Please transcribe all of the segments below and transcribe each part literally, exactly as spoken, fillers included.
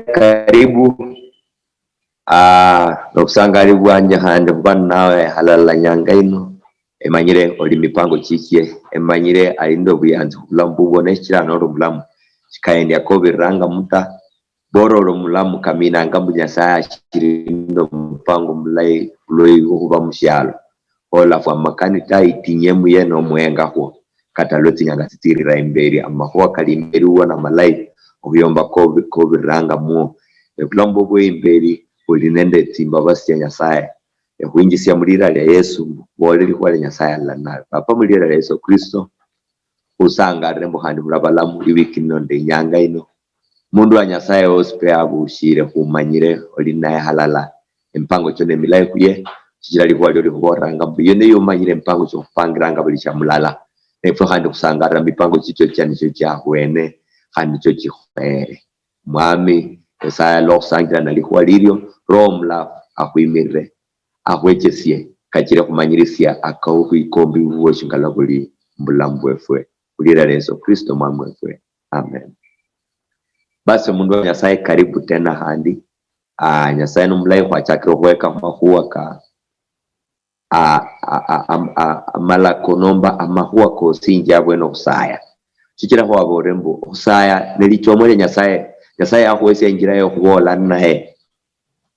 karibu. Ah, nobusangali bwanje khandi khuba ninawe halala nyanga ino. Emanyire oli mipango chichie, emanyire ali nende obuyanzi khubulamu bubwo, neshichira noli omulamu, shikaendia kobiriranga muta. Bora oli omulamu, kaminanga mbu Nyasaye ashiri nende omupango mulayi khulwo iwe khuba mushialo. Olafwa amakani ta, itinye muye nomuhengakhwo. Kata lwe tsinyanga tsitsirira imberi, amakhuwa kali imberi wuwo namalayi, okhuyomba kobi-, kobiriranga muo. Obulamu bwo bwe imberi buli nende tsimbabasi tsia Nyasaye. Ekhwinjisia mulira lia Yesu, mbu boole likhuwa lia Nyasaye alala nawe. Papa, mulira lia Yesu Kristo, khusangalire mbu khandi khuli abalamu iwiki ino nende inyanga ino. Mundu wa Nyasaye wosi pe abushire khumanyire oli naye halala. Emipango chio nemilayi khuye, shichira likhuwa lio likhubolanga mbu, "Yene yumanyire emipango chiokhupangiranga buli shamulala." Nefwe khandi khusangalira mipango chichio chia nichio chiakhwene, khandi nichio chikhuhere. Mwami, Nyasaye alokhusangira na likhuwa lilio, Roho Omulafu akhwimirire, akhwechesie, kachire khumanyirisia akao khwikombi bubwo shingala buli mubulamu bwefwe. Khulira lia Yesu Kristo Mwami wefwe. Amen. Basi, omundu wa Nyasaye, karibu tena khandi. Ah, Nyasaye nomulayi, khwachakire okhweka khumakhuwa ka, ah, ah, ah, am-, ah, amalako nomba amakhuwa kosinjia abwene okhusaya. Shichira khwaboole mbu okhusaya nelichomwa lia Nyasaye. Nyasaye yakhuhesia injira yokhuboola ninaye.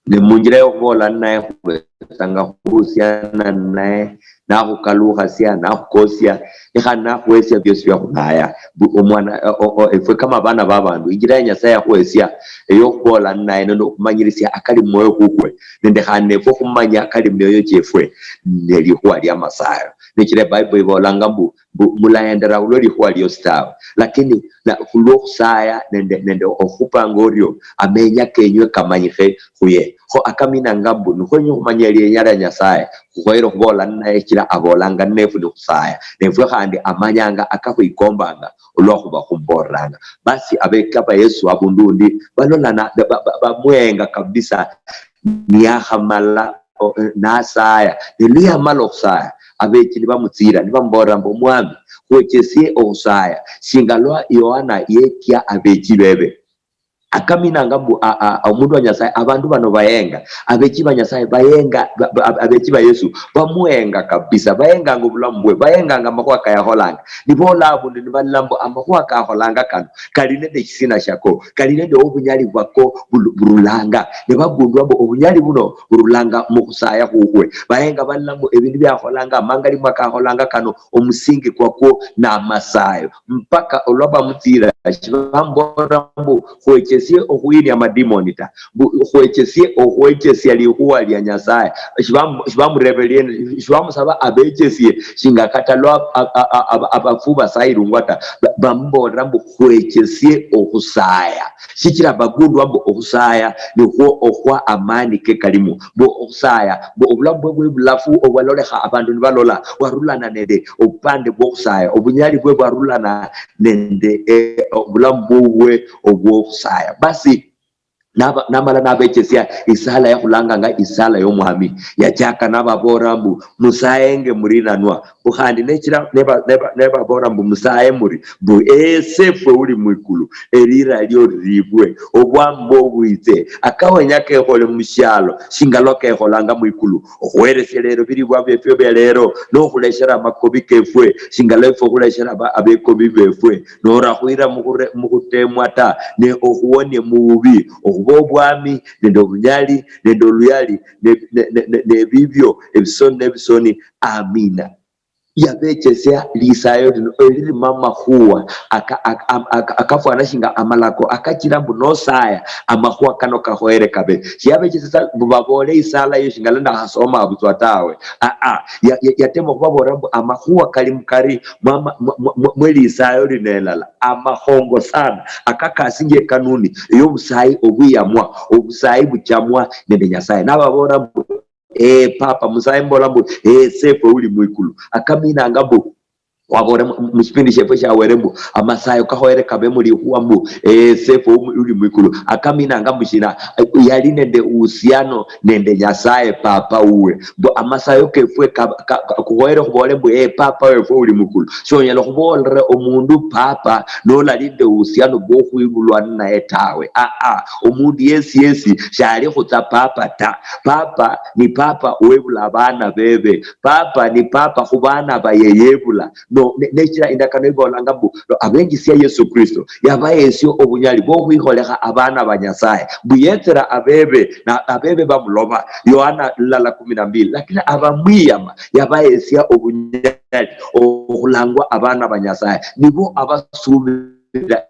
Ne munjira yokhuboola ninaye khubetsanga khuhusiana ninaye, nakhukalukhasia, nakhukosia, nikhandi nakhuhesia biosi biakhulaya. Mbu omwana, o-, o-, efwe kama abana babandu, injira ya Nyasaye yakhuhesia eyokhuboola ninaye nende okhumanyirisia akali mumwoyo kukwe, nende khandi nefwe okhumanya akali mumioyo chiefwe, nelikhuwa liamasayo. Nechira eBible ibolanga mbu, mbu mulaendera khulwo likhuwa liosi tawe, lakini na, khulwo okhusaya nende, nende okhupanga orio, amenya kenywe kamanyikhe khuye. Kho akaminanga mbu nikhwenya okhumanya elienya lia Nyasaye, khukhoyere okhuboola ninaye, shichira abolanga ninefwe nikhusaya. Nefwe khandi amanyanga akakhwikombanga olwakhuba khumuboolelanga. Basi abeka ba Yesu abundu undi balolana, ba, ba, ba, bamuhenga kabisa, niyakhamala o-, eh, nasaya. Ne luyamala okhusaya, abechi nibamutsira, nibamubolera mbu, "Omwami, khwechesie okhusaya, shinga lwa Yohana yekia abechi bebe." Akaminanga mbu, a, a, omundu wa Nyasaye, abandu bano bayenga, abechi ba Nyasaye bayenga, ba, ba, abechi ba Yesu bamuhenga kabisa, bayenganga obulamu bwe, bayenganga amakhuwa kayakholanga. Nibola abundu nibalala mbu amakhuwa kakholanga kano kali nende eshisina shiako, kali nende obunyali bwako bulu-, burulanga. Ne bagundwa mbu obunyali buno burulanga mukhusaya khukhwe. Bahenga balala mbu ebindu biakholanga, amangali mwakakholanga kano, omusingi kwakwo namasayo. Mpaka olwa bamutsira, shibambola mbu khwechesie okhuyinia amadimoni ta, mbu khwechesie okhwechesia likhuwa lia Nyasaye. Shibam-, shibamureberie, shibamusaba abechesie, shinga kata lwa a-, a-, a-, a-, abafu basayirungwa ta. Ba-, bamubolera mbu khwechesie okhusaya, shichira bagundwa mbu okhusaya nikhwo okhwa amani ke kalimo, mbu okhusaya, mbu obulamu bwe bwebulafu obwalolekha abandu nibalola, bwarulana nende obupande bwokhusaya, obunyali bwe bwarulana nende, eh, obulamu bubwe obwokhusaya. Basi, naba-, namala nabechesia isala yakhulanganga isala yomwami, yachaka nababoolera mbu, "Musaenge mulinanwa." Mbu khandi nechira neba-, neba-, nebaboolera mbu, "Musaye muri, mbu, 'Ese fwe uli mwikulu, elira lio liribwe, obwami bwo bwitse, akawenya kekhole mushialo shinga lwa kekholanga mwikulu.'" Okhuheresia lero bilibwa biefwe bia lero, nokhuleshera amakobi kefwe shinga lwa efwe okhuleshera aba-, abekobi befwe, norakhwira mukhure-, mukhutemwa ta, ne okhuwonie mububi, okhuba obwami nende obunyali nende oluyali ne, ne, ne, ne, nebibio ebisoni nebisoni. Amina. Yabechesia lisayo lino elirimo amakhuwa aka-, aka-, am-, aka-, akafwana shinga amalako akachira mbu nosaya amakhuwa kano kakhoyere kabe. Shiyabechesia sa mbu baboole isala eyo shingala ndakhasoma butswa tawe. Aa, ya-, ya-, yatema okhubaboolera mbu amakhuwa kali mukari mwa-, mwa-, mwa-, mwa-, mwelisayo lino elala amakhongo sana, akakasinjia ekanuni eyobusayi obwiyamwa, obusayi buchamwa nende Nyasaye. Nababoolera mbu, "Eh, Papa, musaye mbola mbu, eh, Sefwe uli mwikulu." Akaminanga mbu, Khwabore mu shipindi shiefwe shia Were mbu amasayo kakhoyere kabe mulikhuwa mbu, eh, ese efwe uli mwikulu. Akaminanga mbu shina? Yali nende uhusiano nende Nyasaye Papa uwe. Mbu amasayo kefwe ka, ka, ka, kukhoyere khubole mbu, eh, Papa wefwe uli mwikulu. Shonyala khubolera omundu Papa nolali nende uhusiano bwokhwibulwa ninaye tawe. Ah, ah, omundu yesi yesi shali khutsa Papa ta. Papa ni Papa webula abana bebe. Papa ni Papa khubana baye yebula. No, ne-, nechira indakano ibolanga mbu, no, abenjisia Yesu Kristo, yabahesia obunyali bwokhwikholekha abana ba Nyasaye, mbu yetsera abebe, na abebe bamuloba. Yohana lala kumi na mbili. Lakini abamwiyama, yabahesia obunyali okhulangwa abana ba Nyasaye, nibo abasubira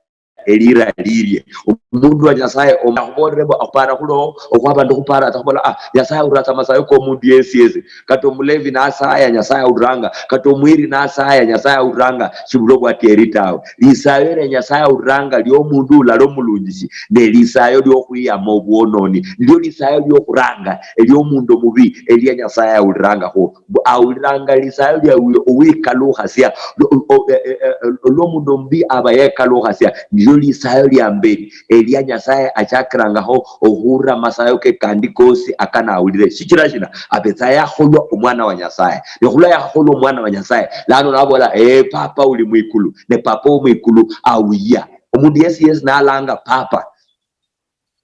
elira lilie. Omundu wa Nyasaye omubolere mbu akhupara khuloho, okhwa abandu khupara, atakhubola, ah, Nyasaye aulira tsa amasayo komundu yesi yesi. Kata omulevi nasaya, Nyasaye auliranga. Kata omwiri nasaya, Nyasaye auliranga. Shibula obwatieri tawe. Lisayo lia Nyasaye auliranga liomundu ulala omulunjishi, ne lisayo liokhwiyama obwononi. Nilio lisayo liokhuranga, eliomundu omubi, elia Nyasaye aulirangakho. Mbu auliranga lisayo lia uyo owikalukhasia, lo-, o-, e-, e-, e-, olwo omundu omubi aba yekalukhasia, nilio lisayo lia mberi elia Nyasaye achakirangakho okhura amasayo ke kandi kosi akanawulire. Shichira shina? Abetsa yakholwa omwana wa Nyasaye. Ne khulwa yakholwa omwana wa Nyasaye, lano nabola, "Eh, Papa uli mwikulu." Ne Papa wo mwikulu awuya. Omundu yesi yesi nalanga Papa.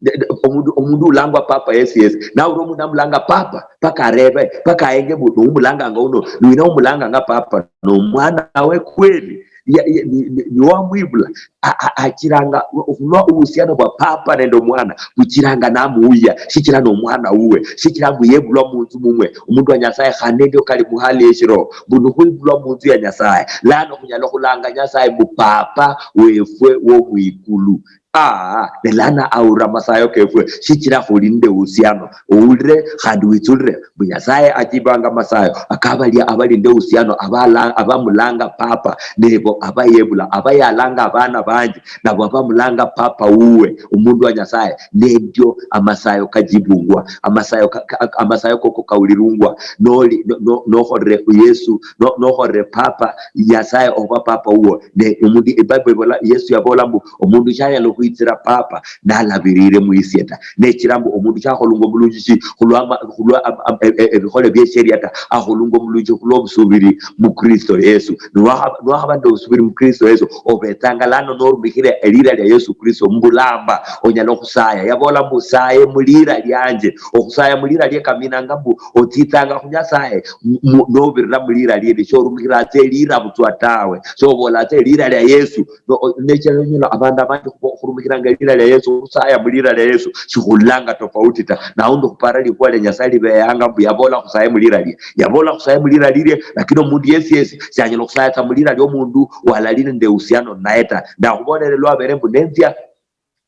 De-, de-, omundu, omundu ulangwa Papa yesi yesi. Nawe uli omundu amulanga Papa, paka arebe, paka ayenge mbu, "Noumulanganga uno, niwina umulanganga Papa?" Nomwana we kweli. Ya, ya, ni, ni, niwamwibula. A-, a-, achiranga, khulwa uhusiano bwa Papa nende omwana, buchiranga namuuya, shichira nomwana uwe, shichira mbu yebulwa munzu mumwe. Omundu wa Nyasaye khandi endio kali muhali yeshiroho, mbu nikhwibulwa munzu ya Nyasaye. Lano khunyala khulanga Nyasaye mbu Papa wefwe wo mwikulu. Ah, ne lano aura masayo kefwe, shichira khuli nende uhusiano. Oulire khandi witsulire, mbu Nyasaye achibanga masayo akabalia abali nende uhusiano, abala-, abamulanga Papa, nebo abayebula, abayalanga abana banje, nabo abamulanga Papa uwe, omundu wa Nyasaye. Nendio amasayo kajibungwa, amasayo ka-, ka-, amasayo koko kaulirungwa. Noli, no-, no-, nokholere khu Yesu, no-, nokholere Papa, Nyasaye oba Papa uwo. Ne omundu, Bible ibola, Yesu yabola mbu, omundu shanyala okhwitsira Papa nalabirire muisie ta. Nechira mbu omundu shakholunga obulunjishi khulwa ama-, khulwa am-, am-, e-, e-, ebikhole biesheria ta, akholunga obulunjishi khulwa obusubiri mu Kristo Yesu. Niwakha-, niwakhaba nende obusubiri mu Kristo Yesu, obetsanga lano norumikhire elira lia Yesu Kristo mbulamba, onyala okhusaya. Yabola mbu, "Saye mulira lianje." Okhusaya mulira lie kaminanga mbu otsitsanga khu Nyasaye mu-, mu-, nobirira mulira lie, nisho orumikhira tsa elira butswa tawe. Shobola tsa elira lia Yesu. No, o-, neche nonyola abandu abanji khubo-, khurumikhiranga elira lia Yesu, khusaya mulira lia Yesu, shikhulanga tofauti ta. Naundi khupara likhuwa lia Nyasaye libeyanga mbu yabola khusaye mulira lie. Yabola khusaye mulira lilie, lakini omundu yesi yesi shanyala khusaya tsa mulira lia omundu walali nende uhusiano naye ta. Ndakhubolere lwabere mbu nenzia,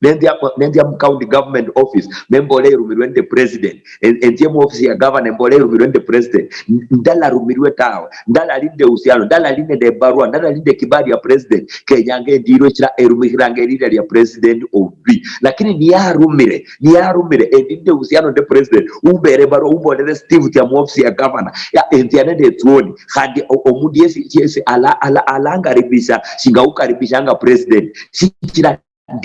nenzia, nenzia mu county government office, nembole erumirwe nende president. En-, enzie mu office ya governor, embole erumirwe nende president. N-, ndalarumirwe tawe. Ndalali nende uhusiano, ndalali nende ebarua, ndalali nende kibali ya president. Kenyanga endilwe chira erumikhiranga elira lia president obi. Lakini niyarumire, niyarumire, endi nende uhusiano nende president, umbere ebarua, umbolere Steve tsia mu office ya governor. Ya, enzia nende etsuoni. Khandi o-, omundu yesi, yesi ala-, ala-, alangaribisha, shinga ukaribishanga president. Shichira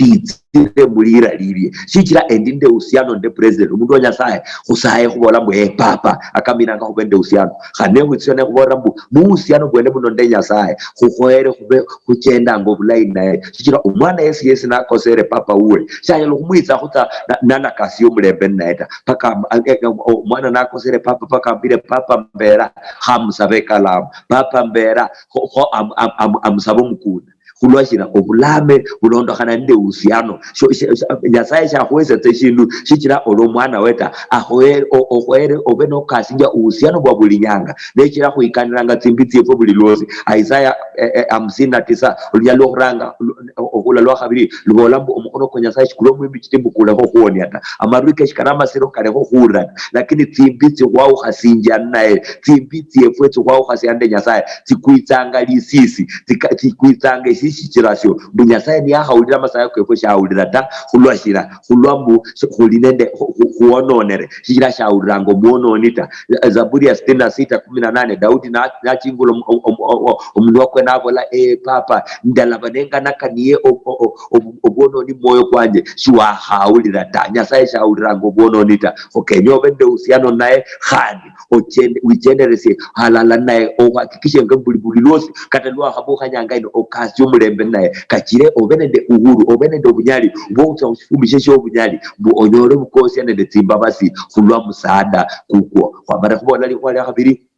nditsire mulira lilie. Shichira endi nende uhusiano nende president, omundu wa Nyasaye, khusaye khubola mbu, "Eh, Papa." Akaminanga khube nende uhusiano. Khane khwitsisya nekhubolera mbu, muhusiano bwene buno nende Nyasaye, khukhoyere khube khuchendanga obulayi naye. Shichira omwana yesi yesi nakosere papa wuwe, shanyala okhumwitsakhu tsa na-, nalakasia omulembe ninaye ta. Paka am-, a-, e-, e-, omwana nakosere papa, paka ambire, "Papa mbera, khamusabe ekalamu. Papa mbera, kho, kho am-, am-, am-, amusabe omukunda." Khulwashina obulame bulondokhana nende uhusiano. Sho-, sho-, sho-, Nyasaye shakhuhesia tsa eshindu shichira oli omwana we ta. Akhoye-, o-, okhoyere obe nokasinjia uhusiano bwa buli nyanga. Nechira khwikaniranga tsimbi tsiefwe buli lwosi. Isaya, eh, eh, hamsini na tisa, olunyali lwokhuranga, lu-, okhula lwakhabiri, lubola mbu, "Omukhono kwa Nyasaye shikuli omwimbi chiti mbu kulekha okhuwonia ta. Amarwi ke shikali amasiro kalekha okhuwulira ta. Lakini tsimbi tsikhwawukhasinjia ninaye, tsimbi tsiefwe tsikhwawukhasia nende Nyasaye, tsikwitsanga lisisi, tsika-, tsikwitsanga esisi." shichira sio, mbu Nyasaye niyakhawulira amasayo kefwe shawulira ta. Khulwa shira? Khulwa mbu khuli nende khu-, khu-, khuwononere, shichira shawuliranga omwononi ta. Zaburi ya sitini na sita kumi na nane, Daudi na-, nachingula omu-, omu-, omu-, omu-, omunwa kwe nabola, "Eh, Papa, ndalaba nenganakaniye o-, o-, o-, obu-, obwononi mumwoyo kwanje, shiwakhawulira ta." Nyasaye shawuliranga obwononi ta. Kho kenya obe nende uhusiano naye, khandi ochende-, wichenderesie halala naye, ohakikishe nga buli, buli lwosi, kata lwakhaba okhanyanga ino, okasie omulembe naye, kachire obe nende uhuru, obe nende obunyali bwokhutsia khushifumishe shiobunyali, mbu onyole obukosia nende tsimbabasi khulwa musaada kukwo. Khwamala khubola likhuwa lia khabiri,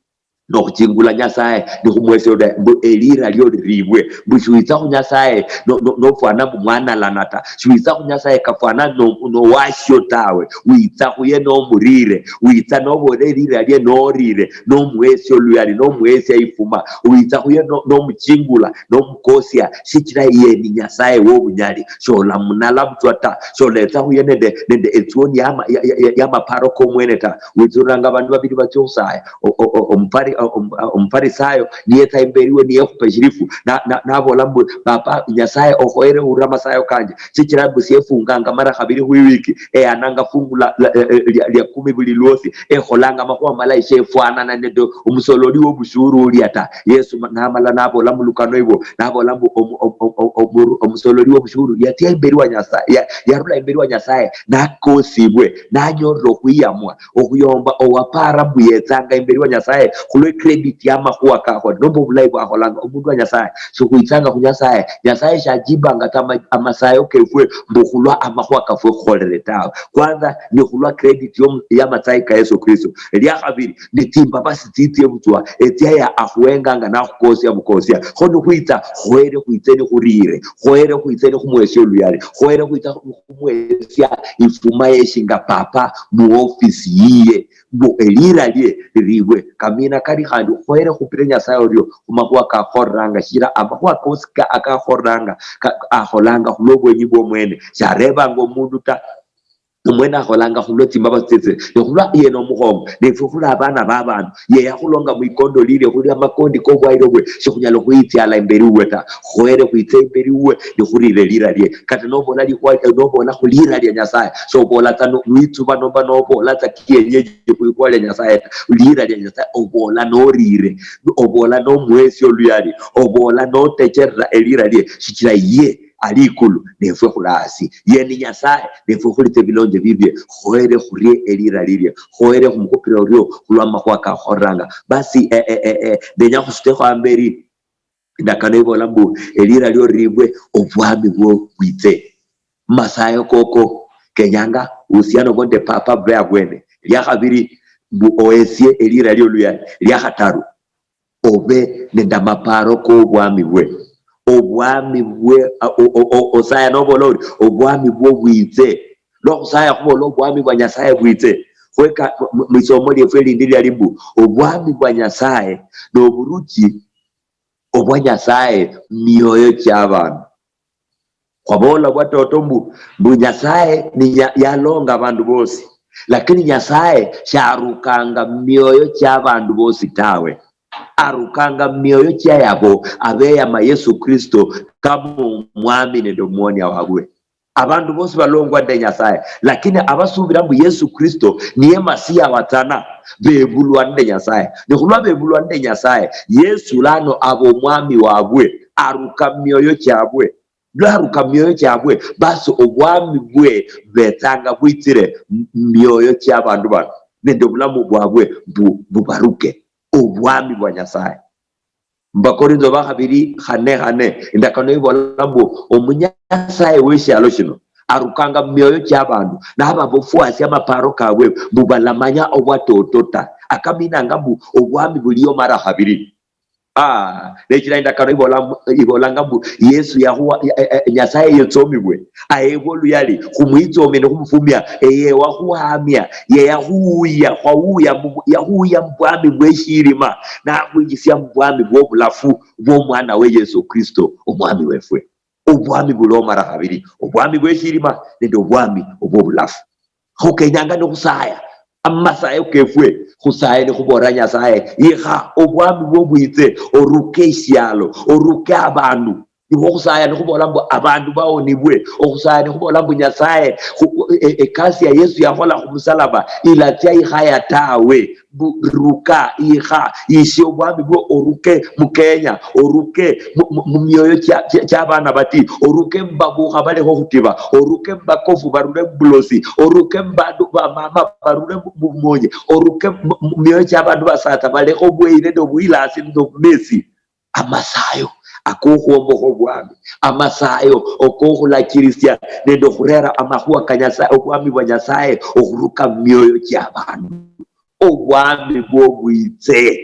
nokhuchingula Nyasaye, nikhumwesia ori mbu elira lio liribwe, mbu shiwitsa khu Nyasaye no-, no-, nofwana mbu mwanalana ta, shiwitsa khu Nyasaye kafwana no-, nowashio tawe, witsa khuye nomurire, witsa nobola elira lie norire, nomwesia oluyali, nomwesia ifuma, witsa khuye no-, nomuchingula, nomukosia, shichira ye ni Nyasaye wobunyali, sholamunala butswa ta, sholetsa khuye nende, nende etsuoni yama-, ya-, ya-, ya-, yamaparo komwene ta, witsuranga abandu babiri batsia okhusaya, o-, o-, o-, omufari-, o-, om-, o-, omufarisayo niyetsa imberi we niyekhupa eshirifu, na-, na-, nabola mbu, "Papa Nyasaye, okhoyere hurira amasayo kanje, shichira mbu siefunganga mara khabiri khwiwiki, eyananga fungu la, la, eh, eh, lia, lia kumi buli lwosi, ekholanga amakhuwa malayi, shefwanana nende omusololi wobushuru ulia ta." Yesu ma-, namala nabola mulukano ibo, nabola mbu omu-, omu-, omu-, omu-, omusololi wobushuru yatsia imberi wa Nyasaye, ya-, yarula imberi wa Nyasaye nakosibwe, nanyorire okhwiyamwa, okhuyomba owapara mbu yetsanga imberi wa Nyasaye khulwe credit ya makhuwa kakhola, nomba obulayi bwakholanga. Omundu wa Nyasaye sikhwitsanga khu Nyasaye. Nyasaye shajibanga ta ama-, amasayo kefwe mbu khulwa amakhuwa kafwe khukholere tawe. Kwanza ni khulwa credit yo-, ya matsayi ka Yesu Kristo. Elia khabiri ni tsimbabasi tsitsie butswa, etsia ya akhuwenganga nakhukosia bukosia. Kho nikhwitsa, khoere khwitse nikhurire, khoere khwitse nikhumwesia oluyali, khoere khwitsa khumwesia ifuma yeshinga papa muofisi yiye, mbu elira lie liribwe. Kamina kali khandi khoere khupire Nyasaye orio khumakhuwa kakholanga, shichira amakhuwa kosi ka-, akakholanga, ka-, akholanga khulwa obwenyi bwomwene, sharebanga omundu ta. Omwene akholanga khulwa tsimbabazi tsitse, ne khulwa yena omukhongo, nefwe khuli abana babandu, ye yakhulonga mwikondo lilio khuli amakondi kobwayilo bwe, shikhunyala khwitsyala imberi wuwe ta. Khoere khwitse imberi wuwe, nikhurire lira lie. Kata nobola likhuwa, nobola khulira lia Nyasaye, sobola tsa no-, nwitsuba nomba nobola tsa kienyeji khwikhuwa lia Nyasaye ta. Lira lia Nyasaye obola norire, obola nomwesi oluyali, obola notecherera elira lie, shichira ye ali ikulu, nefwe khuli asi. Ye ni Nyasaye, nefwe khulitsa ebilonje bibie. Khoere khurie elira lilie, khoere khumukhupira orio khulwa amakhuwa kakholanga. Basi, eh, eh, eh, eh, ndenya khusutekho amberi. Indakano ibola mbu, elira lio liribwe, obwami bwo bwitse. Masayo koko, kenyanga uhusiano bwo nde papa bube abwene. Lia khabiri, mbu ohesie elira lio luyali. Lia khataru, obe nende amaparo kobwami bwe. Obwami bwe, a, o, o, o, osaya nobola ori, "Obwami bwo bwitse." Nokhusaya khubola obwami bwa Nyasaye bwitse. Khweka mu, mu, mwisomo liefwe lindi liali mbu, obwami bwa Nyasaye noburuchi obwa Nyasaye mumioyo chiabandu. Khwabola bwatoto mbu, mbu Nyasaye ni nya-, yalonga abandu bosi, lakini Nyasaye sharukanga mumioyo chia abandu bosi tawe. Arukanga mumioyo chia yabo abeyama Yesu Kristo kama omwami nende omuonia wabwe. Abandu bosi balongwa nde Nyasaye, lakini abasubira mbu Yesu Kristo niye Masiya watsana, bebulwa nde Nyasaye. Nikhulwa bebulwa nde Nyasaye, Yesu lano aba omwami wabwe, aruka mumioyo chiabwe. Lwaruka mumioyo chiabwe, basi obwami bwe betsanga bwitsire mu mioyo chia abandu bano, nende obulamu bwabwe bu-, bubaruke. Obwami bwa Nyasaye. Mubakorintho bakhabiri khane khane, indakano ibola mbu omunyasaye weshialo shino arukanga mumioyo chia abandu, nababofwasia amaparo kabwe mbu balamanya obwatoto ta. Akaminanga mbu obwami buliyo mara khabiri. Ah, nechira indakano ibola, ibolanga mbu Yesu yahuwa, ya, eh, eh, Nyasaye yetsomibwe, ahebwe oluyali, khumwitsomia nikhumufumia, eye wakhuhamia, ye yahuuya, khwauya mu, yahuuya mubwami bweshirima, nakhwinjisia mubwami bwobulafu bwomwana we Yesu Kristo, omwami wefwe. Obwami bulomara khabiri, obwami bweshirima nende obwami obwobulafu. Kho kenyanga nikhusaya amasayo kefwe, khusaye nikhubolera Nyasaye, "Yikha obwami bwo bwitse, oruke eshialo, oruke abandu." Nikhwo okhusaya nikhuboola mbu abandu bawonibwe. Okhusaya nikhuboola mbu Nyasaye, khu-, e-, e-, ekasi ya Yesu yakhola khumusalaba ilatsia ikhaya tawe. Mbu ruka, ikha, yisia obwami bwo, oruke mu Kenya, oruke mu, mu, mu mioyo chia, chia, chia abana bati, oruke mu babukha balekhe okhutiba, oruke mu bakofu barule mu bulosi, oruke mu bandu bamama barule mu, mu bumonye, oruke mu, mu mioyo chia abandu basatsa balekhe obweyire nende obwilasi nende obumesi. Amasayo akokhwombokha obwami, amasayo okokhulachirisia nende okhurera amakhuwa ka Nyasaye, obwami bwa Nyasaye okhuruka mumioyo chiabandu. Obwami bwo bwitse,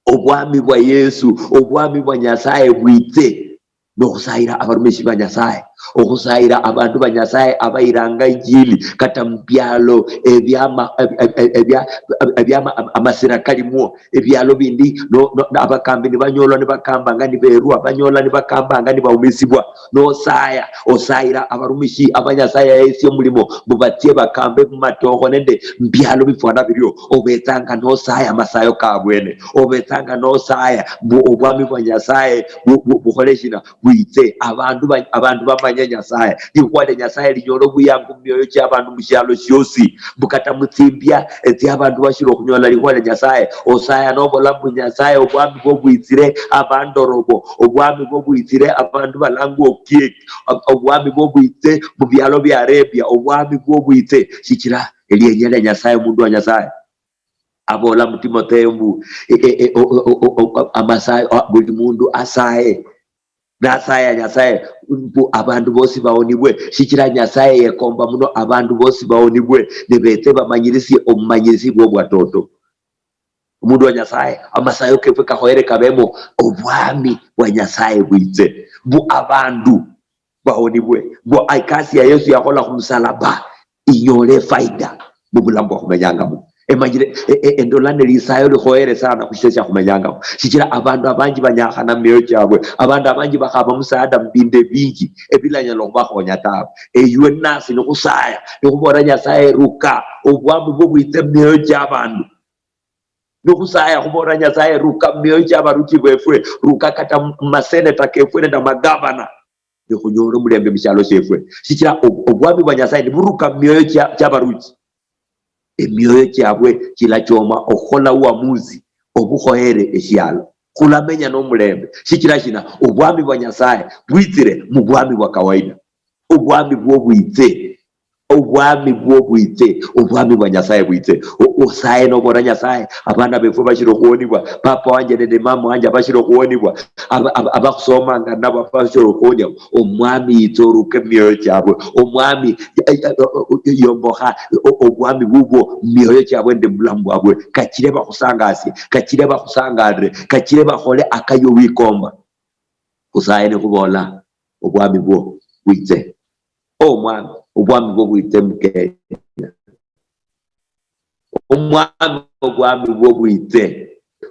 obwami bwa Yesu, obwami bwa Nyasaye bwitse, nokhusayira abarumishi ba Nyasaye, okhusayira abandu ba Nyasaye abayiranga injili kata mubialo ebyama, ebya, ebya, ebyama, amasira kalimwo. Ebialo bindi, no, no, abakambi nibanyolwa nibakambanga niberwa, banyola nibakambanga nibaumisibwa. Nosaya, osayira abarumishi aba Nyasaye yahesia omulimo, mbu batsie bakambe mumatokho nende mubialo bifwana birio. Obetsanga nosaya amasayo kabwene. Obetsanga nosaya mbu obwami bwa Nyasaye bu-, bu-, bukhole shina? Bwitse. Abandu ba-, abandu bamanye Nyasaye. Likhuwa lia Nyasaye linyola obuyangu mumioyo chia abandu mushialo shiosi. Mbu kata mutsimbia etsia abandu bashili okhunyola likhuwa lia Nyasaye, osaya nobola mbu, "Nyasaye, obwami bwo bwitsire abandorobo, obwami bwo bwitsire abandu balangwa Okiek, ob-, obwami bwo bwitse mubialo bia Arabia, obwami bwo bwitse." Shichira elienya lia Nyasaye, omundu wa Nyasaye abola mu Timotheo mbu, e, e, e, o, o, o, o, o, amasaye, o, buli mundu asaye. Nasaya Nyasaye mbu abandu bosi bawonibwe, shichira Nyasaye yekomba muno abandu bosi bawonibwe, nebetse bamanyirisie obumanyirisi bwo bwatoto. Omundu wa Nyasaye, amasayo kefwe kakhoyere kabemo, obwami bwa Nyasaye bwitse, mbu abandu bawonibwe, mbu ekasi ya Yesu yakhola khumusalaba inyole efaida mubulamu bwa khumenyangamo. Emanyire, e, e, endola ne lisayo likhoyere sana khushise shia khumenyangamo. Shichira abandu abanji banyakhana mumioyo chiabwe, abandu abanji bakhaba musaada mubindu ebinji ebilanyala okhubakhonya tawe. Eywe nasi nikhusaya, nikhubola, "Nyasaye, ruka obwami bwo bwitse mumioyo chiabandu." Nikhusaya khubola, "Nyasaye, ruka mumioyo chiabaruchi befwe, ruka kata mu-, mumaseneta kefwe nende amagavana." Nikhunyola omulembe mushialo shiefwe. Shichira ob-, obwami bwa Nyasaye niburuka mumioyo chia, chiabaruchi. Emioyo chiabwe chilachoma okhukhola uamuzi obukhoyere eshialo. Khulamenya nomulembe. Shichira shina? Obwami bwa Nyasaye bwitsire mubwami bwa kawaida. Obwami bwo bwitse. Obwami bwo bwitse, obwami bwa Nyasaye bwitse. O-, osaye nobola, "Nyasaye, abana befwe bashiri okhuonibwa, papa wanje nende mama wanje abashiri okhuonibwa, aba-, aba-, abakhusomanga nabo bashiri okhuonibwa." Omwami yitsa oruke mumioyo chiabwe. Omwami, eh, eh, eh, yombokha o-, obwami bubwo mumioyo chiabwe nende mubulamu bwabwe. Kachire bakhusangasie, kachire bakhusangalire, kachire bakhole akayo wikomba. Khusaye nikhubola, "Obwami bwo bwitse." Omwami, obwami bwo bwitse mu Kenya. Omwami, obwami bwo bwitse.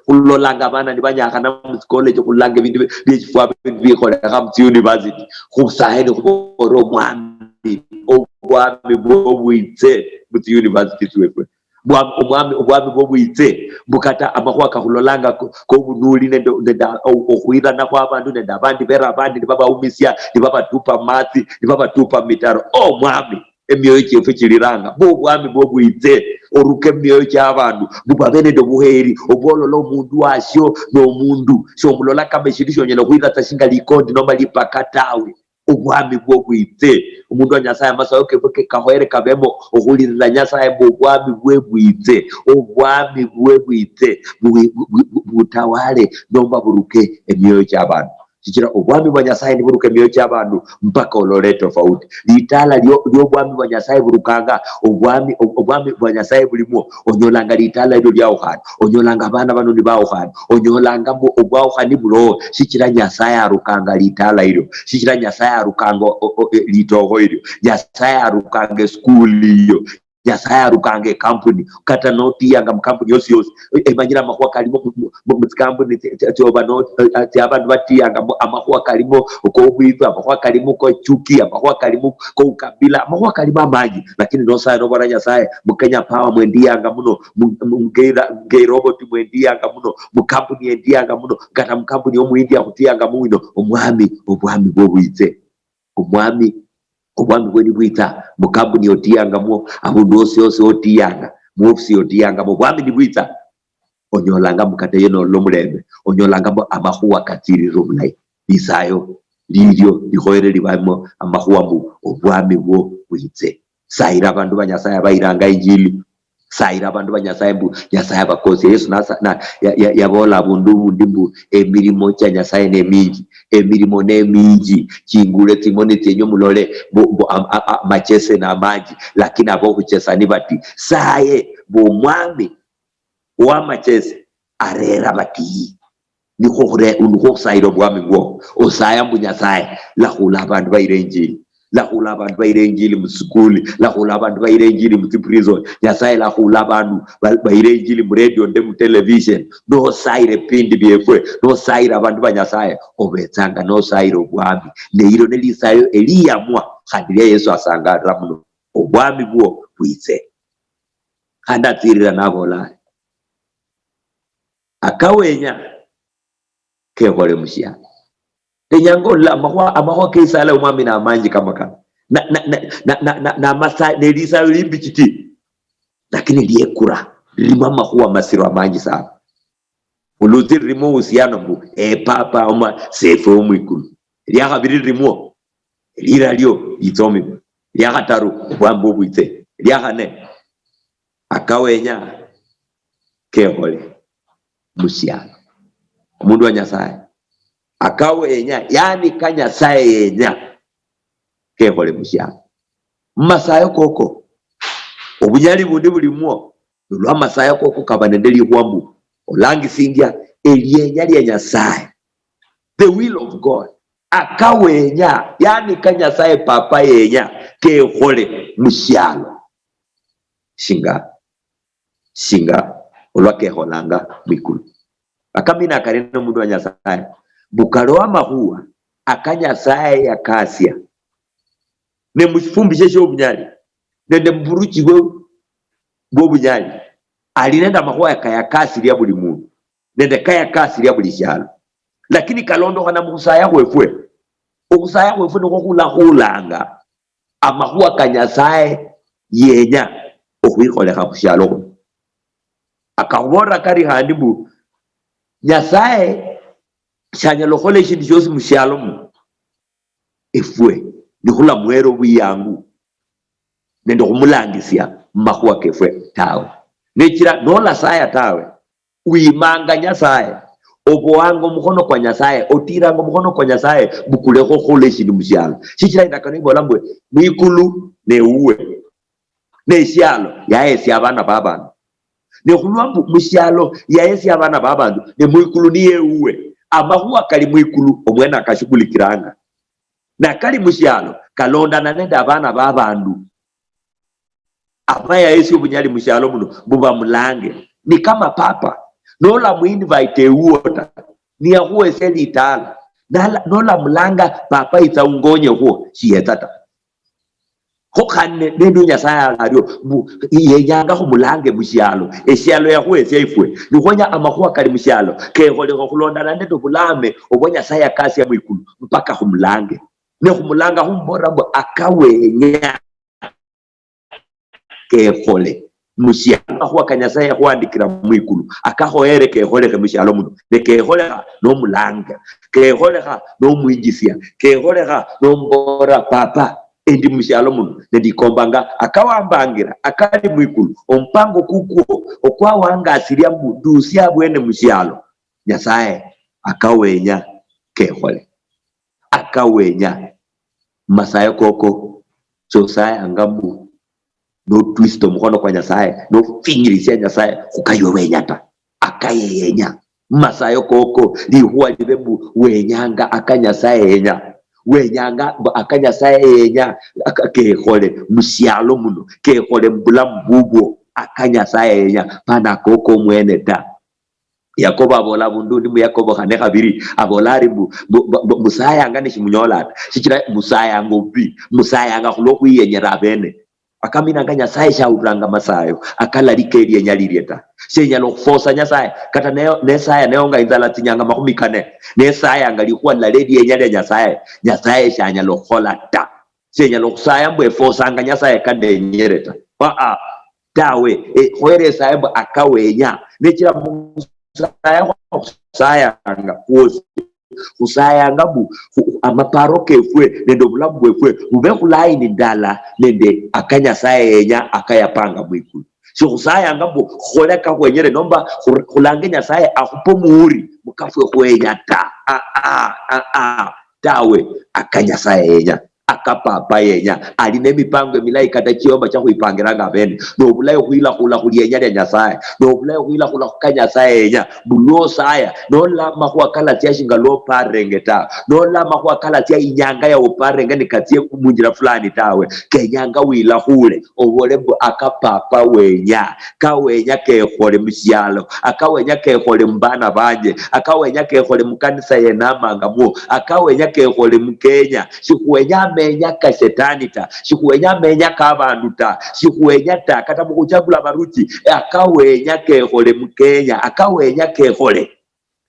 Khulolanga abana nibanyakhana mu college, khulolanga ebindu bi-, biechifwa bikholekha mu tsi university. Khusaye nikhubora, "Omwami, obwami bwo bwitse mu tsi university tsefwe." Bwa-, omwami, obwami bwo bwitse, mbu kata amakhuwa kakhulolanga ko-, kobunuli nende, nende o-, okhwirana khwa abandu nende abandi bera abandi nibabawumisia, nibabatupa matsi, nibabatupa mitaro. Omwami, emioyo chiefwe chiliranga, mbu obwami bwo bwitse, oruke mumioyo chia abandu, mbu babe nende obuheri, obwolola omundu wasio nomundu, shomulola kama eshindu shionyala okhwiratsa shinga likondi noma lipaka tawe. Obwami bwo bwitse. Omundu wa Nyasaye, amasayo kefwe ke-, kakhoyere kabemo okhulirira Nyasaye mbu, "Obwami bwe bwitse, obwami bwe bwitse, bu-, bu-, bu-, bu-, butawale nomba buruke emioyo chiabandu." Shichira obwami bwa Nyasaye niburuka emioyo chiabandu, mpaka olole tofauti. Litala lio-, liobwami bwa Nyasaye burukanga, obwami, ob-, obwami bwa Nyasaye bulimwo, onyolanga litala elio liaukhana, onyolanga abana bano nibaukhana, onyolanga mbu obwaukhani bulowo, shichira Nyasaye arukanga litala elio, shichira Nyasaye arukanga o-, o-, e-, litoho elio, Nyasaye arukanga esukuli iyo, Nyasaye arukanga ekampuni, kata notiyanga mukampuni yosi yosi, e-, emanyire amakhuwa kalimo mu, mu, mu, mutsikampuni tsi-, tsi-, tsioba no, eh, tsia abandu batiyangamo, amakhuwa kalimo kobwitwa, amakhuwa kalimo kochuki, amakhuwa kalimo koukabila, amakhuwa kalimo amanji. Lakini nosaya nobola Nyasaye, mu Kenya Power mwendiyanga muno, mu, mu, ngeira-, ngeiroboti mwendiyanga muno, mukampuni endiyanga muno, kata mukampuni yomuindia khutiyanga muno, omwami, obwami bwo bwitse. Omwami, obwami bwe nibwitsa, mukampuni otiyangamwo, abundu osi osi otiyanga, muofisi otiyangamo, obwami nibwitsa, onyolanga mbu kata eyo nolola omulembe, onyolanga mbu amakhuwa katsirire obulayi. Lisayo lilio likhoyere libamo amakhuwa mbu obwami bwo bwitse. Sayira abandu ba Nyasaye abayiranga injili. Sayira abandu ba Nyasaye mbu Nyasaye abakosia. Yesu nasa-, na, ya, ya, yabola abundu ubundi mbu emirimo chia Nyasaye neminji, emirimo neminji, chingule tsimoni tsienyu mulole mbu, mbu am-, a, a, amachese namanji, lakini abokhuchesa nibati. Saye mbu omwami wamachesi arera batiyi. Nikhwo khure-, nikhwo khusayira obwami bwo. Osaya mbu Nyasaye, lakhula abandu bayire injili. Lakhula abandu bayire injili musukuli. Lakhula abandu bayire injili mutsi prison. Nyasaye lakhula abandu ba-, bayire injili mu radio nde mu television. Nosayira ebipindi biefwe. Nosayira abandu ba Nyasaye. Obetsanga nosayira obwami. Ne ilo nelisayo eliyamwa khandi lia Yesu asangalira muno. Obwami bwo bwitse. Khandi atsirira nabola ari, akawenya kekhole mushialo. Ndenyanga olole amakhuwa, amakhuwa ke isala yomwami namanji kama kano. Na, na, na, na, na, na, na masa-, ne lisala limbi chiti. Lakini liekura, lilimo amakhuwa masiro amanji sana. Oluutsi lulimo uhusiano mbu, eh, Papa oma Sefe wo mwikulu. Elia khabili lilimwo, elira lio litsomibwa. Elia khataru, obwami bwo bwitse. Elia khane, akawenya kekhole mushialo. Omundu wa Nyasaye, akawenya, yani ka Nyasaye yenya kekhole mushialo. Mumasayo koko, obunyali bundi bulimwo, nolwa masayo koko kaba nende likhuwa mbu olangisingia elienya lia Nyasaye, the will of God. Akawenya, yani ka Nyasaye Papa yenya kekhole mushialo. Shinga, shinga olwa kekholanga mwikulu. Akamina kali nomundu wa Nyasaye, mbu kaliho amakhuwa aka Nyasaye yakasia. Ne mushifumbishe shiobunyali, nende muburuchi bwe-, bwobunyali, ali nende amakhuwa kayakasilia buli mundu, nende kayakasilia buli shialo. Lakini kalondokhana mukhusaya khwefwe. Okhusaya khwefwe nikhwo khulakhulanga amakhuwa ka Nyasaye yenya okhwikholekha khushialo khuno. Akakhubolera kari khandi mbu, Nyasaye shanyala okhukhola eshindu shiosi mushialo muno, efwe nikhulamuhera obwiyangu nende okhumulangisia mumakhuwa kefwe tawe. Nechira nolasaya tawe, wimanga Nyasaye, oboanga omukhono kwa Nyasaye, otiranga omukhono kwa Nyasaye, bukulekho okhukhola eshindu mushialo. Shichira indakano ibola mbwe, mwikulu newuwe, neshialo yahesia abana babandu. Ne khulwa mbu mushialo yahesia abana babandu, ne mwikulu niyewuwe, amakhuwa kali mwikulu omwene akashughulikiranga. Nakali mushialo kalondana nende abana babandu. Aba yahesia obunyali mushialo muno, mbu bamulange. Ni kama papa, nolamuinvite ewuwo ta, niyakhuhesia litaala, nala-, nolamulanga, "Papa, itsa ungonyekhwo," shiyetsa ta. Kho khandi ne-, nende Nyasaye ario, mbu yenyanga khumulange mushialo, eshialo yakhuhesia ifwe. Nikhwenya amakhuwa kali mushialo kekholekha khulondana nende obulame obwa Nyasaye akasia mwikulu, mpaka khumulange. Ne khumulanga khumubolera mbu akawenya kekhole mushialo. Amakhuwa ka Nyasaye yakhwandikira mwikulu, akakhoyere kekholekhe mushialo muno. Ne kekholekha nomulanga, kekholekha nomwinjisia, kekholekha nomubolera, "Papa, endi mushialo muno, ne ndikombanga akawambangira akali mwikulu, omupango kukwo okwawangasiria mbu ndusie abwene mushialo." Nyasaye akawenya kekhole. Akawenya. Masayo koko, chosayanga mbu, notwista omukhono kwa Nyasaye, nofinyirisia Nyasaye, khukaywe wenya ta. Akaye yenya. Masayo koko, likhuwa libe mbu, wenyanga aka Nyasaye yenya. Wenyanga mbu aka Nyasaye yenya aka-, kekhole mushialo muno, kekhole mubulamu bubwo, aka Nyasaye yenya, pana akoko omwene ta. Yakobo abola abundu undi mu Yakobo khane khabiri, abola ari mbu, mbu, mbu, mbu musayanga nishimunyola ta, shichira musayanga obubi, musayanga khulwo khwiyenyera abene. Akaminanga Nyasaye shawuliranga masayo, akalali kelienya lilie ta. Shenyala okhufosa Nyasaye, kata ne-, nesaya neyonga inzala tsinyanga makhumi kane, nesayanga likhuwa lilala elienya lia Nyasaye, Nyasaye shanyala okhukhola ta. Shenyala okhusaya mbu efosanga Nyasaye kanenyere ta. Aa, tawe. E, khoyera esaye mbu akawenya. Nechira musaya khusayanga kwosi. Khusayanga mbu khu-, amaparo kefwe nende obulamu bwefwe bube khulaini ndala nende aka Nyasaye yenya akayapanga mwikulu. Shikhusayanga mbu khole kakhwenyere nomba khu-, khulange Nyasaye akhupe omuuri mukafwe khwenya ta. Aa, aa, aa, tawe. Aka Nyasaye yenya, aka Papa yenya. Ali nemipango emilayi kata chiomba chia khwipangiranga abene. Nobulayi khwilakhula khulienya lia Nyasaye. Nobulayi khwilakhula khuka Nyasaye yenya. Bulwosaya, nolola amakhuwa kalatsia shinga lwoparenge ta. Nolola amakhuwa kalatsia inyanga ya oparenge nikatsie munjira fulani tawe. Kenyanga wilakhule. Obole mbu aka Papa wenya, kawenya kekhole mushialo, akawenya kekhole mubana banje, akawenya kekhole mukanisa yenamangamwo, akawenya kekhole mu Kenya. Shikhwenya amenya ka shetani ta, shikhwenya amenya ka bandu ta, shikhwenya ta, kata mukhuchagula abaruchi, akawenya kekhole mu Kenya, akawenya kekhole.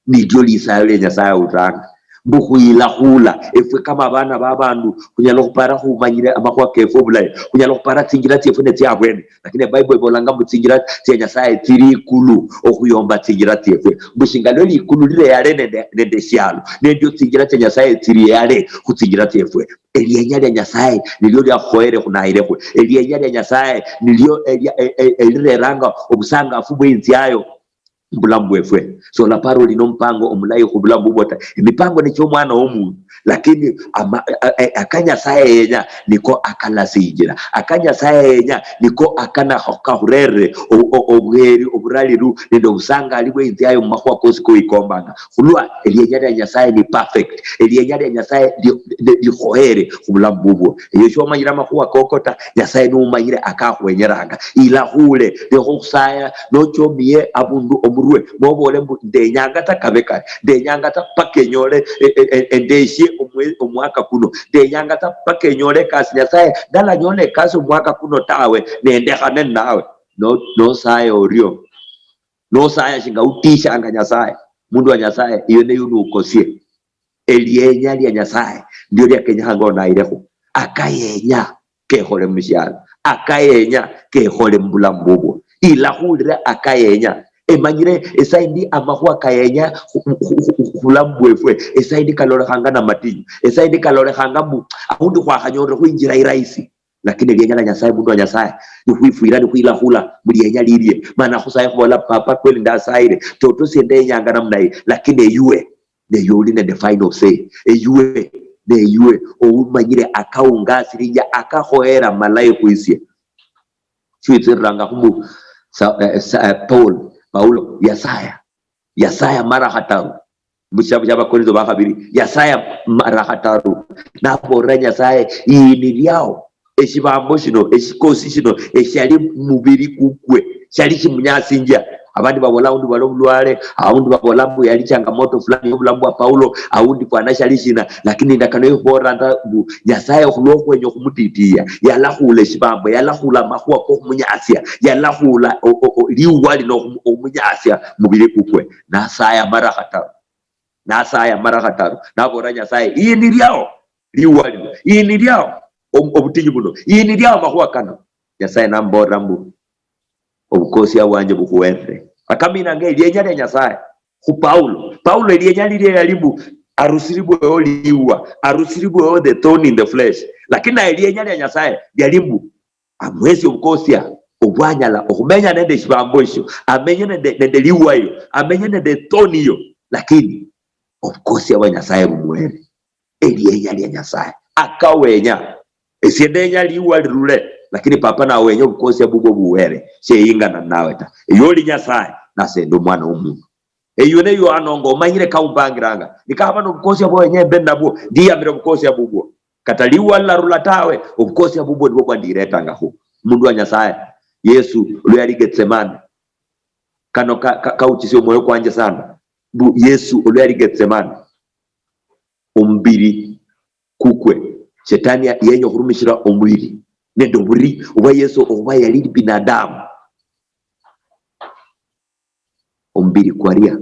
Nilio lisayo lia Nyasaye auliranga, mbu khwilakhula efwe kama abana ba bandu, khunyala okhupara khumanyire amakhuwa kefwe obulayi, khunyala okhupara tsinjira tsiefwe netsia abwene, lakini eBible ibolanga mbu tsinjira tsia Nyasaye tsili ikulu okhuyomba tsinjira tsiefwe, mbu shinga lio likulu lili eyale nende, nende eshialo, nendio tsinjira tsia Nyasaye tsili eyale khutsinjira tsiefwe. Elienya lia Nyasaye nilio liakhukhoyere khunairekhwe. Elienya lia Nyasaye nilio elia-, e-, e-, elireranga obusangafu bweinziayo mubulamu bwefwe. Solapara oli nomupango omulayi khubulamu bubwo ta. Emipango nichio omwana womundu, lakini ama-, a-, a-, aka Nyasaye yenya niko akalasinjira. Aka Nyasaye yenya niko akana kakhurerere o-, o-, obuheri, oburaliru nende obusangali bweinziayo mumakhuwa kosi koikombanga. Khulwa elienya lia Nyasaye ni perfect. Elienya lia Nyasaye li-, li-, likhoyere khubulamu bubwo. Eyo shiomanyire amakhuwa koko ta, Nyasaye niumanyire akakhwenyeranga. Ilakhule, lekha okhusaya nochomiye abundu omurwe, mobole mbu, "Ndenyanga ta kabe kari, ndenyanga ta paka enyole, e-, e-, e-, endeshie omwe-, omwaka kuno, ndenyanga ta paka enyole ekasi." Nyasaye ndalanyola ekasi omwaka kuno tawe, nendekhane ninawe. No-, nosaya orio. Nosaya shinga utishanga Nyasaye. Mundu wa Nyasaye, iyo neyo nukosie. Elienya lia Nyasaye ndio lia kenyekhanga onayirekho. Akayenya kekhole mushialo. Akayenya kekhole mubulamu bubwo. Ilakhulire akayenya. Emanyire esaindi amakhuwa kayenya khu-, khu-, khu-, khu-, khubulamu bwefwe. Esaindi kalolekhanga namatinyu. Esaindi kalolekhanga mbu aundi khwakhanyolere khwinjira irahisi. Lakini lienya lia Nyasaye, mundu wa Nyasaye, nikhwifwira, nikhwilakhula mulienya lilie. Mana khusaye khubola, "Papa, kweli ndasayire. Toto sie ndenyanga namna hii, lakini eyuwe, neyuwe oli nende final say. Eyuwe, neyuwe oumanyire akaungasirinjia, akakhoyera malayi khwisie." Shiwitsiranga khumu-, sa-, eh, sa-, eh, Paul, Paulo, yasaya. Yasaya mara khataru. Mushitabu shia Bakorintho bakhabiri, yasaya mara khataru. Nabolera Nyasaye, "Yiniliao eshibambo shino, eshikosi shino, eshiali mumubiri kukwe, shiali shimunyasinjia." Abandi babola aundi bali obulwale, aundi babola mbu yali changamoto fulani yobulamu bwa Paulo, aundi fwana shiali shina, lakini indakano yikhubolera nda mbu Nyasaye khulwokhwenya okhumutitiya, yalakhula eshibambo, yalakhula amakhuwa kokhumunyasya, yalakhula o-, o-, o-, liuwa lino okhum-, okhumunyasya mubiri kukwe. Nasaya mara khataru. Nasaya mara khataru. Nabola Nyasaye, "Yiniliao liuwa lino. Yiniliao ob-, obutinyu buno. Yiniliao amakhuwa kano." Nyasaye namubolera mbu, "Obukosia bwanje bukhuwerere." Akaminanga elienya lia Nyasaye khu Paulo. Paulo elienya lilie yali mbu, "Arusiribweo liuwa, arusiribweo the thorn in the flesh." Lakini naye elienya lia Nyasaye liali mbu, amwesie obukosia obwanyala okhumenya nende eshibambo esho, amenye nende, nende liuwa elio, amenye nende ethorn iyo, lakini obukosia bwa Nyasaye bumuhere. Elienya lia Nyasaye. Akawenya. Esie ndenya liuwa lirule, lakini Papa nawenya obukosia bubwo buhere. Sheyingana nawe ta. Eyo oli Nyasaye, nase ndi omwana womundu. Eywe neyo anongo, omanyire kaumbangiranga. Nikaba nobukosia bwenya embe nabwo, ndiyamire obukosia bubwo. Kata liwa lilarula tawe, obukosia bubwo nibwo bwandiretangakhu. Omundu wa Nyasaye, Yesu, olwa yali Getsemane, kano ka, ka, kauchisia omwoyo kwanje sana. Mbu Yesu olwa yali Getsemane, omubiri kukwe, Shetani ya, yenya okhurumishira omubiri nende oburi obwa Yesu okhuba yali binadamu. Omubiri kwaria,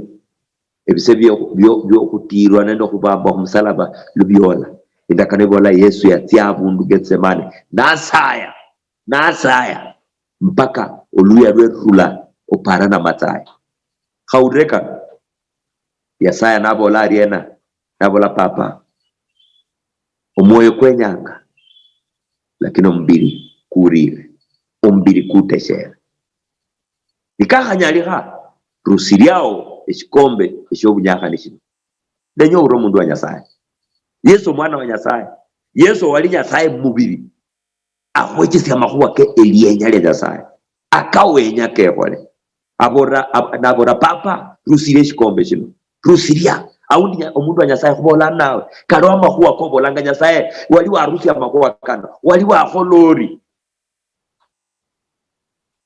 ebise bio, bio, biokhutiirwa nende okhubambwa khumusalaba lubiola. Indakano ibola Yesu yatsia abundu Getsemane, nasaya, nasaya, mpaka oluya lwerula opara namatsayi. Khawulire kano, Yasaya nabola ariena? Nabola, "Papa, omwoyo kwenyanga, lakini omubiri kurire, omubiri kuteshere. Nikakhanyalikha, rusiriao eshikombe eshiobunyakhani shino." Ndenya ohure omundu wa Nyasaye. Yesu omwana wa Nyasaye. Yesu owali Nyasaye mumubiri. Akhwechesia amakhuwa ke elienya lia Nyasaye. Akawenya kekhole. Abolera, ab-, nabolera, "Papa, rusiria eshikombe shino. Rusiria." Aundi nya-, omundu wa Nyasaye khubola nawe. Kaliho amakhuwa kobolanga Nyasaye, wali warusia amakhuwa kano. Wali wakhola ori.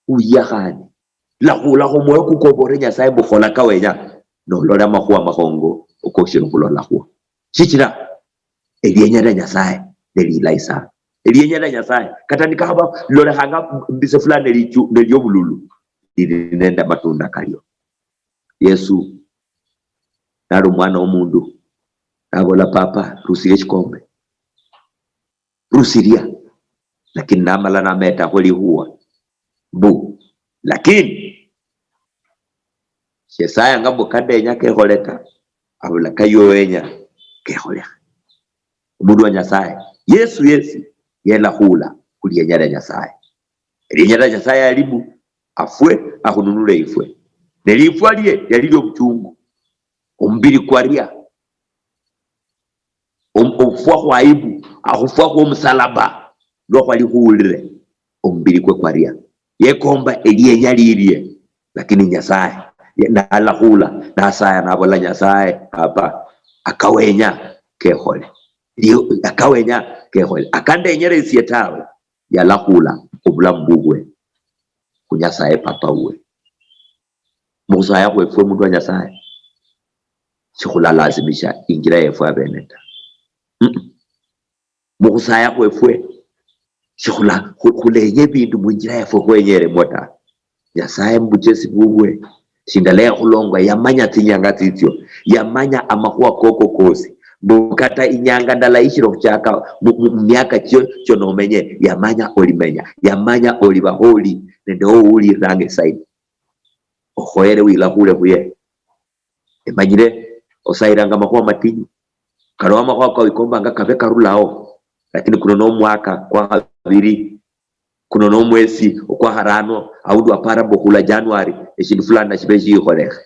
Uya khandi. Lakhulakho omwoyo kukwo obore Nyasaye mbu khola kawenya. Nolole amakhuwa amakhongo okoshire khulolakhwo. Shichira elienya lia Nyasaye nelilayi sana. Elienya lia Nyasaye, kata nikakhaba lilolekhanga mbise fulani nelichu-, neliobululu, lili nende amatunda kalio. Yesu nali omwana womundu, nabola, "Papa, rusia eshikombe. Rusiria." Lakini namala nametakho likhuwa mbu, "Lakini shesayanga mbu kadenya kekhole ta, abula kayowenya kekholekhe." Omundu wa Nyasaye, Yesu yesi yelakhula khulienya lia Nyasaye. Elienya lia Nyasaye yali mbu afwe, akhununule ifwe. Ne lifwa lie yali liobuchungu. Omubiri kwaria. Om-, okhufwa khwa aibu, akhufwa khwomusalaba, lwa khwali khuwulire, omubiri kwe kwaria. Yekomba elienya lilie, lakini Nyasaye ye-, nalakhula, nasaya, nabola, "Nyasaye, Papa, akawenya kekhole. Lio-, akawenya kekhole. Akandenyere esie tawe." Yalakhula obulamu bubwe khu Nyasaye Papa wuwe. Mukhusaya khwefwe, omundu wa Nyasaye, shikhulalazimisha injira yefwe abene ta. Mm-mm. Mukhusaya khwefwe, shikhula-, khu-, khulenya ebindu munjira yefwe khwenyeremwo ta. Nyasaye mubuchesi bubwe, shindala yakhulongwa, yamanya tsinyanga tsitsio, yamanya amakhuwa koko kosi. Mbu kata inyanga ndala ishiri okhuchaka mu, mu, mu miaka chio, chio nomenye, yamanya olimenya, yamanya olibaho oli nende owuliranga esaidi. Okhoyere wilakhule khuye. Emanyire osayiranga amakhuwa matinyu. Kalowo amakhuwa kao ikombanga kabe karulao, lakini kuno nomwaka kwa khabiri, kuno nomwesi okwa kharano, aundi wapara mbu okhula January, eshindu fulani nashibe shikholekhe.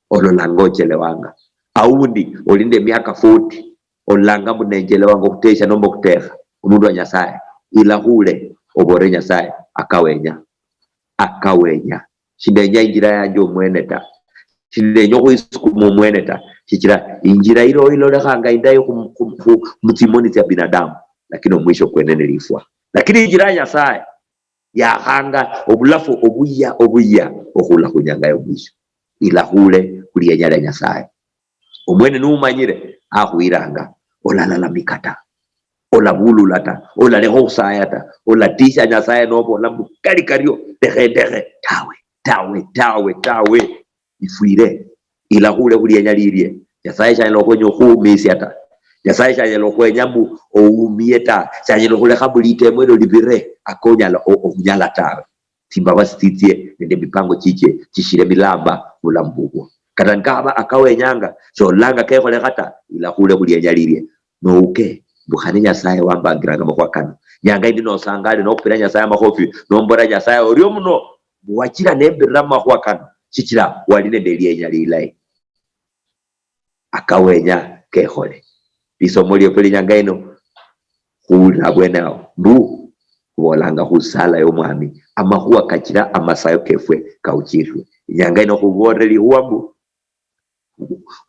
Ololanga ochelewanga. Aundi oli nende emiaka forty, ololanga mbu nenjelewanga okhutesha nomba okhutekha. Omundu wa Nyasaye, ilakhule, obore Nyasaye, akawenya. Akawenya. Shindenya injira yanje omwene ta. Shindenya okhwisukuma omwene ta. Shichira injira iliho ilolekhanga indayi khu, khu, khu, mutsimoni tsia binadamu. Lakini omwisho kwene ni lifwa. Lakini injira ya Nyasaye yakhanga obulafu obuya, obuya okhula khunyanga yomwisho. Ilakhule khulienya lia Nyasaye. Omwene numanyire akhwiranga, olalalamika ta, olabulula ta, olalekha okhusaya ta, olatisha Nyasaye nobola mbu, "Kali kario, lekhe ndekhe." Tawe, tawe, tawe, tawe. Ifwire. Ilakhule khulienya lilie. Nyasaye shanyala okhwenya okhumisia ta. Nyasaye shanyala okhwenya mbu oumie ta. Shanyala okhulekha mbu litemo elio libire, akonyala o-, okhunyala tawe. Tsimbabasi tsitsie nende emipango chichie chishire milamba mubulamu bubwo. Kata nikakhaba akawenyanga, shololanga kekholekha ta, ilakhule khulienya lilie. Nouke, mbu khane Nyasaye wambangiranga amakhuwa kano. Nyanga yindi nosangale nokhupira Nyasaye amakhofi, nombola Nyasaye, "Orio muno, mbu wachira nembirira mumakhuwa kano, shichira wali nende elienya lilayi." Akawenya kekhole. Lisomo liefwe linyanga ino, khuwulira abwene awo, mbu, khubolanga khusala yomwami, amakhuwa kachira amasayo kefwe kauchirwe. Inyanga ino khubolere likhuwa mbu,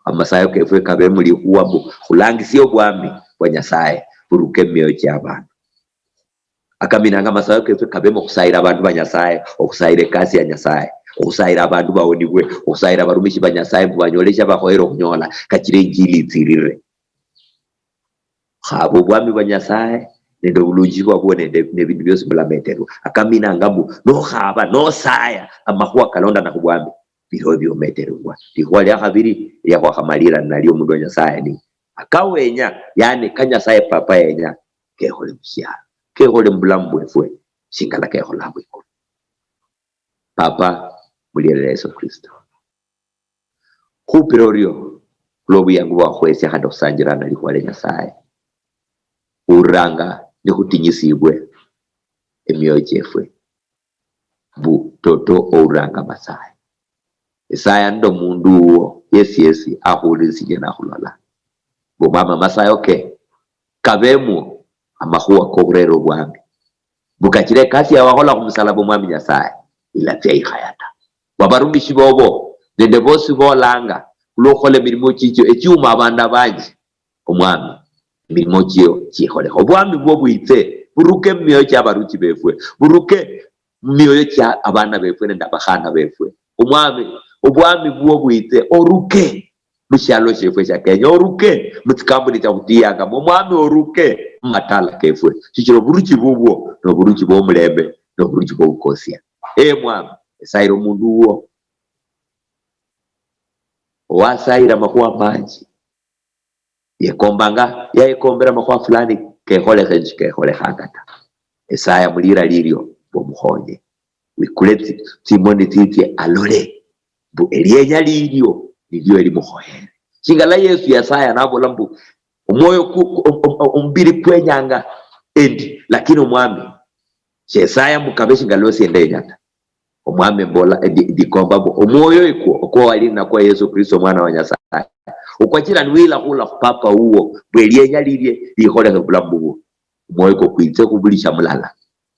amasayo kefwe kabe mulikhuwa mbu khulangisie obwami bwa Nyasaye buruke mumioyo chiabandu. Akaminanga amasayo kefwe kabemo okhusayira abandu ba Nyasaye, okhusayira ekasi ya Nyasaye, okhusayira abandu bawonibwe, okhusayira abarumishi ba Nyasaye mbu banyole eshiabakhoyere okhunyola, kachira injili itsirire. Khaba obwami bwa Nyasaye nende obulunji bwabwo nende nebindu biosi bulameterwa. Akaminanga mbu nokhaba nosaya amakhuwa kalondana khubwami, bilowo biometerwa. Likhuwa lia khabiri lia khwakhamalira nalio omundu wa Nyasaye ni akawenya, yani ka Nyasaye Papa yenya, kekhole mushialo, kekhole mubulamu bwefwe shingala kekhola mwikulu. Papa, muliere lia Yesu Kristo, khupira orio khulwo buyangu bwakhuhesia khandi khusanjirana likhuwa lia Nyasaye. Khuranga nikhutinyisibwe emioyo chiefwe, mbu toto ouranga Masaye. Esaya nende omundu wuwo yesi yesi akhulirisinjia nakhulola, mbu mama amasayo ke kabemwo amakhuwa kokhurera obwami, mbu kachira ekasi yawe wakhola khumusalaba omwami Nyasaye ilatsia ikhaya ta. Babarumishi bobo nende bosi bolanga khulwo khukhola emirimo chichio echiuma abandu abanji, omwami, emirimo chio chikholekhe. Obwami bwo bwitse buruke mumioyo chia abaruchi befwe, buruke mumioyo chia abana befwe nende abakhana befwe. Omwami, obwami bwo bwitse, oruke mushialo shiefwe shia Kenya, oruke mutsikampuni tsia khutiyangamo, omwami, oruke mumatala kefwe, shichira oburuchi bubwo noburuchi bwomulembe, noburuchi bwobukosia. Ee mwami, esayira omundu wuwo owasayira amakhuwa manji, yekombanga, yayekombera amakhuwa fulani kekholekhe nji kekholekhanga ta. Esaya mulira lilio mbu omukhonye, wikule tsi- tsimoni tsitsie alole mbu elienya lilio nilio elimukhoyere. Shingala Yesu yasaya nabola mbu omwoyo ku- ku- om- om- omubiri kwenyanga endi, lakini omwami shesaya mbu kabe shingala osie ndenya ta. Omwami mbola, ndi- ndikomba mbu omwoyo ikwo okwo wali nakwo Yesu Kristo omwana wa Nyasaye, okwachira niwila khula khu papa wuwo mbu elienya lilie likholekhe mubulamu bubwo, omwoyo kwo kwitse khubulisha mulala,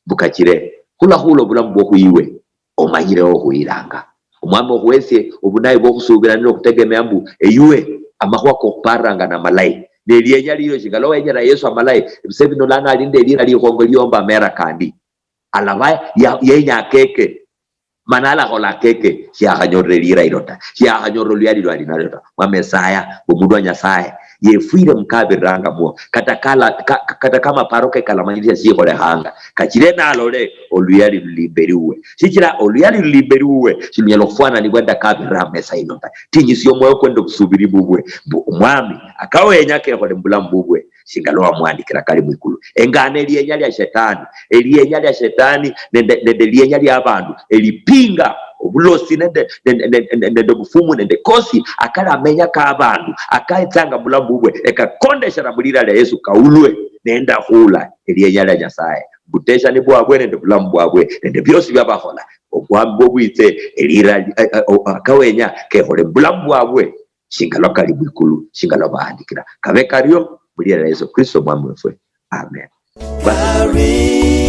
mbu kachire khula khula obulamu bwo khwiwe, omanyireho okhuyiranga. Omwami okhuhesie obunayi bwokhusubira nende okhutegemea mbu eyuwe amakhuwa kokhuparanga namalayi. Ne lienya lilio shingala owenyera Yesu amalayi, ebise bino lano ali nende elira likhongo liomba amera kandi. Alaba ya- yenya akeke, mana alakhola akeke, shiakhanyorera elira ilo ta, shiakhanyorera oluyali lwali nalio ta. Mwa Mesaya, omundu wa Nyasaye, yefwire mukabiriranga muo, kata kala- ka- ka- kata kamaparo ke kalamanyirisia shikholekhanga, kachire nalole oluyali luli imberi wuwe, shichira oluyali luli imberi wuwe shilunyala okhufwananibwa nende akabirira amesa ino ta. Tinyisia omwoyo kwende obusubiri bubwe, mbu omwami akawenya kekhole mubulamu bubwe, shingala wamwandikira kali mwikulu. Engana elienya lia shetani, elienya lia shetani nende, nende elienya lia abandu elipinga obulosi nende, nende, nende, nende obufumu nende kosi akali amenya ka abandu akaetsanga mubulamu bubwe, ekakondeshera mulira lia Yesu kaulwe nende akhula elienya lia Nyasaye. Buteshani bwabwe nende bulamu bwabwe nende biosi biabakhola, obwami bwo bwitse, elira li- a- a- o- akawenya kekhole mubulamu bwabwe, shinga lwa kali mwikulu, shinga lwa bahandikira. Kabe kario, mulira lia Yesu Kristo omwami wefwe. Amen. Kari